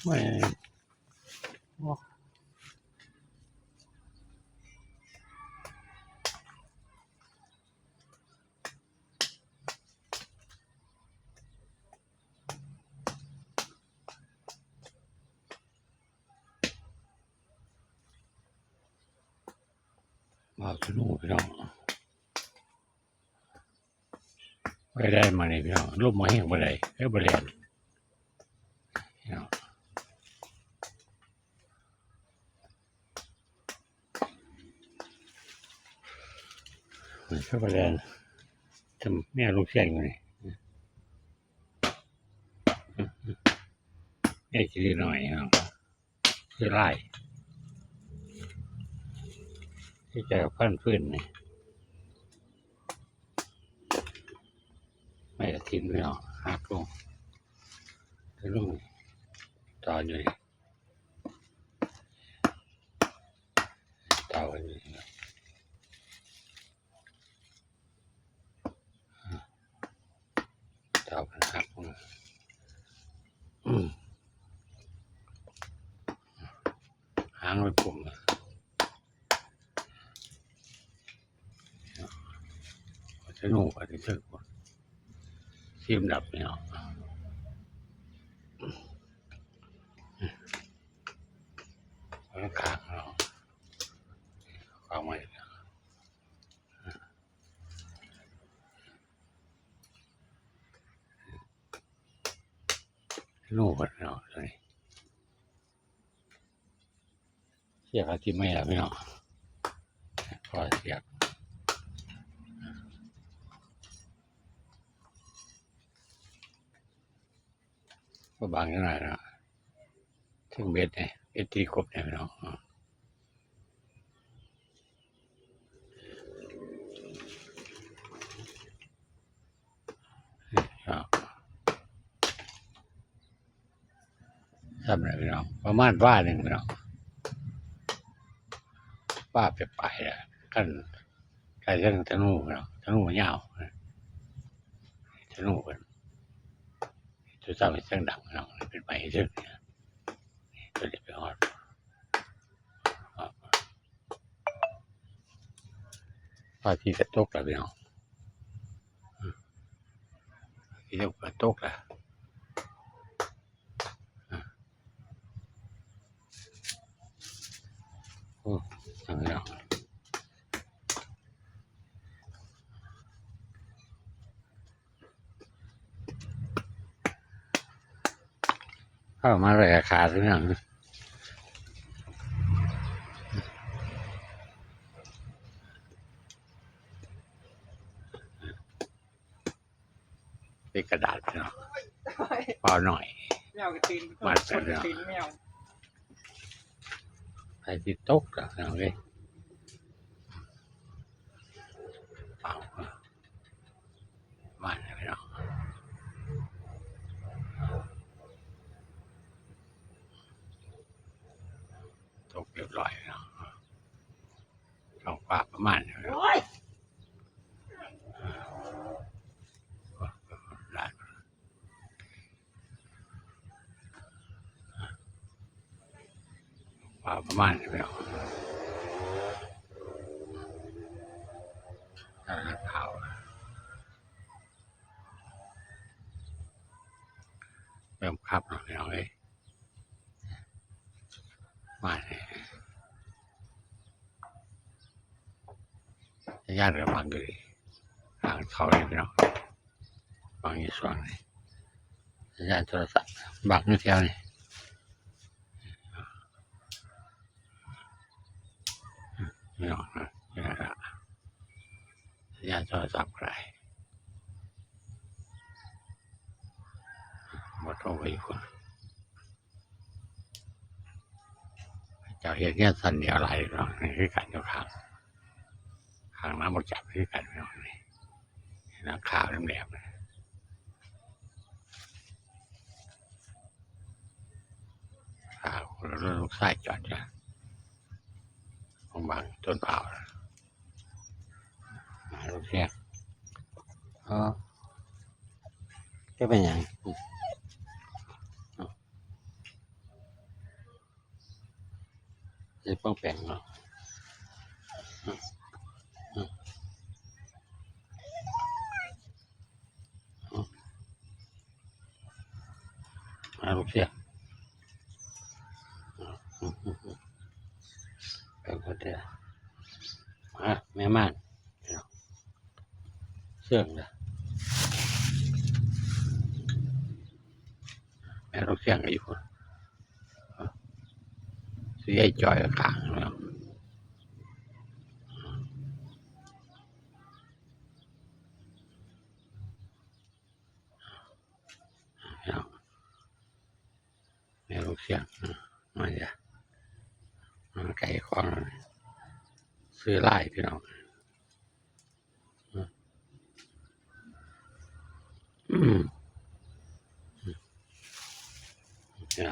ໂອ້ຍ ໂອ້ ບ່າວສະໜູພີ່ນ້ອງ ໄປໄດ້ມານີ້ພີ່ນ້ອງ ລົມມາແຮງບໍ່ໄດ້ ເອີ ບໍ່ແລ່ນພີ່ນ້ອງ ນີ້ຄືບໍ່ແລ່ນ ຈຳແມວລູກຊຽງຢູ່ນີ້ ແມວຂີ້ເລນ້ອຍພີ່ນ້ອງ. ຄືຫຼາຍ ທີ່ຈະພັນພື້ນນີ້ ໄມ້ກະຖິນພີ່ນ້ອງ ຫັກລົງ ຂຶ້ນລົງຕໍ່ຢູ່ນີ້ ຕໍ່ຢູ່ນີ້. ເຈົ້າພັນຫັກ ອືມ ຫາງໄປປຸ້ມ ທະນູອັນນີ້ເຖິງ ຊີມດັບນີ້ເນາະ ຂ້າງເນາະ ວາງໄວ້. ໂອ້ ເນາະ ເຊຍກະຊິເມື່ອຍແລ້ວພີ່ນ້ອງ ຂໍເຊຍກ ບໍ່ບາງຈັ່ງໃດເນາະ ເທິງເບັດນີ້ ເອັດຕີກົບນີ້ພີ່ນ້ອງ. ຊ້ຳແລ້ວພີ່ນ້ອງ ປະມານວາໜຶ່ງພີ່ນ້ອງ ວາປາຍໆ ຄັນ ຄັນທະນູພີ່ນ້ອງ ທະນູຍາວ ທະນູເພິ່ນ ຈຸດສາມເຮັດສຽງດັງພີ່ນ້ອງ ເປັນໄມ້ເທິງ ຕົວນີ້ໄປຮອດ ພະອາທິດກະຕົກແລ້ວພີ່ນ້ອງ ພະອາທິດກະຕົກແລ້ວ ໂອ້ ເຂົ້າມາແລ້ວຂາດຄືຫຍັງ ເປັນກະດາດພີ່ນ້ອງ ເປົ່າໜ້ອຍ ແມວກະຕີນ ມາດກັນພີ່ນ້ອງ ຕີນແມວ ໃຜຊິຕົກລະພີ່ນ້ອງເອີຍ ເປົ່າ ມາແລ້ວພີ່ນ້ອງ ຕົກຮຽບຮ້ອຍພີ່ນ້ອງ ທ້ອງຟ້າປະມານນີ້ແຫຼະ ໂອ້ຍ ຟ້າປະມານນີ້ແຫຼະ ຖ້າຫາກເຂົ້າ ເລີ່ມຄັບແລ້ວພີ່ນ້ອງເອີຍ ມາແທ້ ສັນຍານກະບັງຢູ່ເດ ທາງເຂົ້ານີ້ພີ່ນ້ອງ ບັງຢູ່ຊ່ວງນີ້ ສັນຍານໂທລະສັບບັງຢູ່ແຖວນີ້ ພີ່ນ້ອງ ສັນຍານໂທລະສັບກະໄດ້ ບໍ່ໂທໄປຢູ່ພຸ້ນ ເຈົ້າເຮັດເຮືອນຊັ້ນດຽວຫຼາຍເນາະ ນີ້ຄືກັນຢູ່ຂ້າງ ຂ້າງນາບໍ່ຈັບຄືກັນພີ່ນ້ອງ ນີ້ ຫຼັງຄາແຫຼມໆ ຂ້າງ ລົດລູກຊາຍຈອດຢູ່ ຂອງບາງຕົ້ນພ້າວ ມາລູກຊຽງ ເອີ ຈະເປັນຫຍັງ? ປ້ອງແປງເນາະ. ອາ ລູກເຊືອກ ເອົາ ເອົາ ເອົາ ເອົາ ມາ ແມ່ມ່ານ ເຊື່ອງເດີ ແມ່ລູກເຊື່ອງກໍຢູ່ພຸ້ນ ຊິໃຫ້ຈ່ອຍຂ້າງເນາະ. ແມ່ລູກເຊື່ອງ ມາຈ້ະ ມາໄກ່ຂອງ ຊື້ຫຼາຍພີ່ນ້ອງ.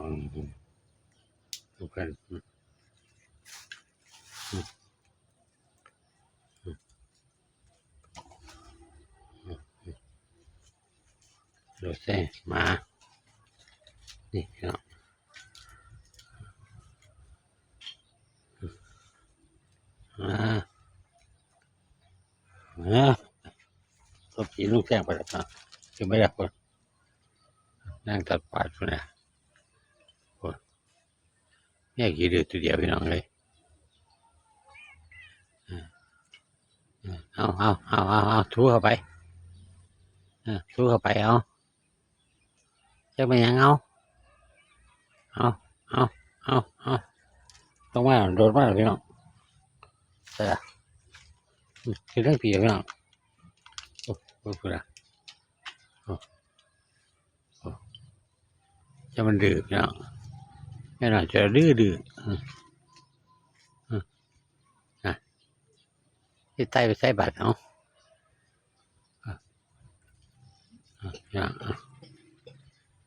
ອືມ ອືມ ເອົາ ເພິ່ນ ອືມ ອືມ ອືມ ໂດເຊ ໝາ ນີ້ເນາະ ອືມ ອາ ເອີ ສົມຈີລຸງແຊງໄປແລ້ວເນາະ ຂຶ້ນໄປແລ້ວພຸ້ນ ນາງຕັດປາດພຸ້ນນະ ໂອ້ຍ ແຍກຂີ້ດື້ຕົວດຽວພີ່ນ້ອງເອີຍ ເອີ ເອົາ ເອົາ ເອົາ ເອົາ ເອົາ ທູເຂົ້າໄປ ເອີ ຊູເຂົ້າໄປ ເອົາ ຈັກແມ່ນຫຍັງ ເອົາ ເອົາ ເອົາ ເອົາ ເອົາ ລົງມາ ໂດດມາແລ້ວພີ່ນ້ອງ ໃສ່ລະ ອືມ ຂຶ້ນທາງພີ້ພີ່ນ້ອງ ໂອ້ ໂອ້ ພຸ້ນນະ ໂອ້ ໂອ້ ຈະມັນດື້ພີ່ນ້ອງ ແມ່ນ້ອຍຈະດື້ໆ ອືມ ອືມ ນະ ຊິໄຕ່ໄປໃສບາດ ເອົາ ເອົາ ເອົາ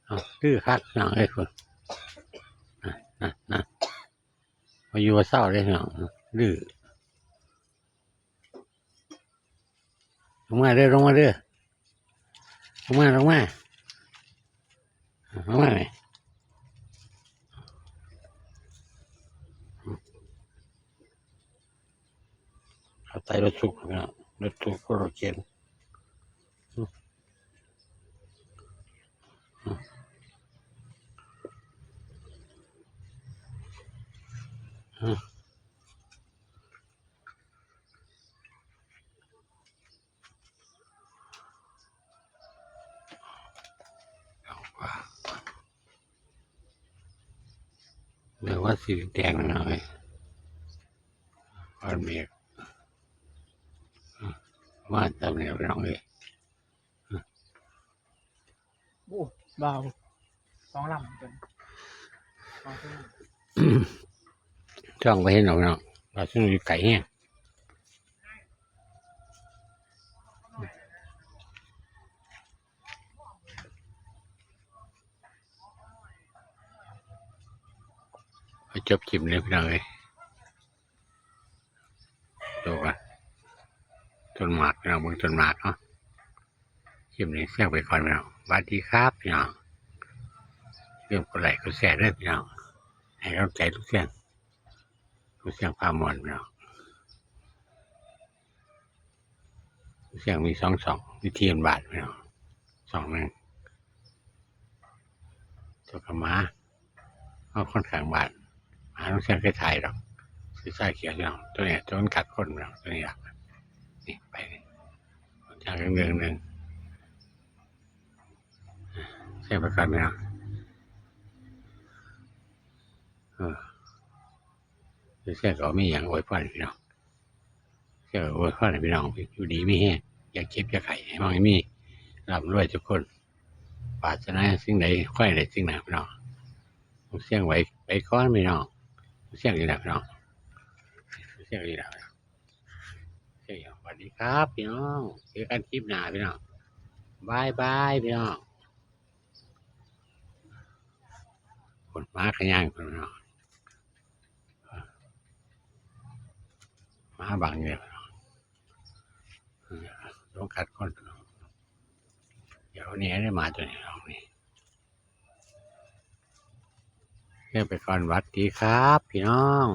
ເອົາ ດື້ຄັກພີ່ນ້ອງເອີຍ ພຸ້ນ ນັ້ນ ນັ້ນ ນັ້ນ ບໍ່ຢູ່ບໍ່ເຊົາເດ້ພີ່ນ້ອງ ດື້ ລົງມາເດີ ລົງມາເດີ ລົງມາ ລົງມາ ລົງມາແມ່ ເອົາໃສ່ລົດສຸກເນາະ ລົດສຸກ ລົດເຂັນ ອືມ ອືມ ອືມ. ເບິ່ງວ່າສີແດງໜ້ອຍ ກ້ອນເມກ ມາຕຳແໜ່ງພີ່ນ້ອງເອີຍ. ໂອ້ ບ່າວ ສອງລຳເປັນ ສອງລຳ ຈ້ອງບໍ່ເຫັນດອກເນາະ ວ່າຊິຢູ່ໄກແຮງ ໄປຈົບຄລິບນີ້ພີ່ນ້ອງເອີຍ. ໂຕກັນ ຕົ້ນໝາກ ພີ່ນ້ອງ ເບິ່ງຕົ້ນໝາກເນາະ. ຄລິບນີ້ເຊີຍໄປກ່ອນພີ່ນ້ອງ ຫວັດດີຄັບພີ່ນ້ອງ. ຢ່າລືມກົດໄລ້ກົດແຊເດີພີ່ນ້ອງ ໃຫ້ກຳລັງໃຈລຸງຊຽງ ລຸງຊຽງພາມ່ວນພີ່ນ້ອງ. ລຸງຊຽງມີສອງຊ່ອງ ວິຖີບ້ານໆ ພີ່ນ້ອງ ຊ່ອງໜຶ່ງ ໂຕກັບໝາ ເຮົາຄົນຂ້າງບ້ານ ໝາລຸງຊຽງເຄີຍຖ່າຍດອກ ສີຊາຂຽວພີ່ນ້ອງ. ໂຕນີ້ໂຕມັນກັດຄົນພີ່ນ້ອງ ໂຕນີ້ລະ ນີ້ໄປນີ້ ຈາກເລື່ອງໜຶ່ງ ເຊີຍໄປກ່ອນພີ່ນ້ອງ. ເອີ ເຊີຍກໍມີຫຍັງອວຍພອນພີ່ນ້ອງ ເຊີຍອວຍພອນໃຫ້ພີ່ນ້ອງຢູ່ດີມີແຮງ ຢ່າເຈັບຢ່າໄຂ້ ໃຫ້ມັນມີ ລ່ຳລວຍທຸກຄົນ ປາດຖະໜາສິ່ງໃດ ຂໍໃຫ້ໄດ້ສິ່ງນັ້ນພີ່ນ້ອງ. ເຊີຍໄວ້ໄປກ່ອນພີ່ນ້ອງ ເຊີຍອີກແລ້ວພີ່ນ້ອງ ເຊີຍອີກແລ້ວ ເຊີຍ ຫວັດດີຄັບພີ່ນ້ອງ ເຈີກັນຄລິບໜ້າພີ່ນ້ອງ ບາຍບາຍພີ່ນ້ອງ. ຄົນໝາຂະຍ່າງພຸ້ນເນາະ ໝາບັງຢູ່ ໂດນກັດຄົນ ດຽວນີ້ໄດ້ໝາຕົວນີ້ ເອົານີ້ ເຊີຍໄປກ່ອນ ຫວັດດີຄັບພີ່ນ້ອງ.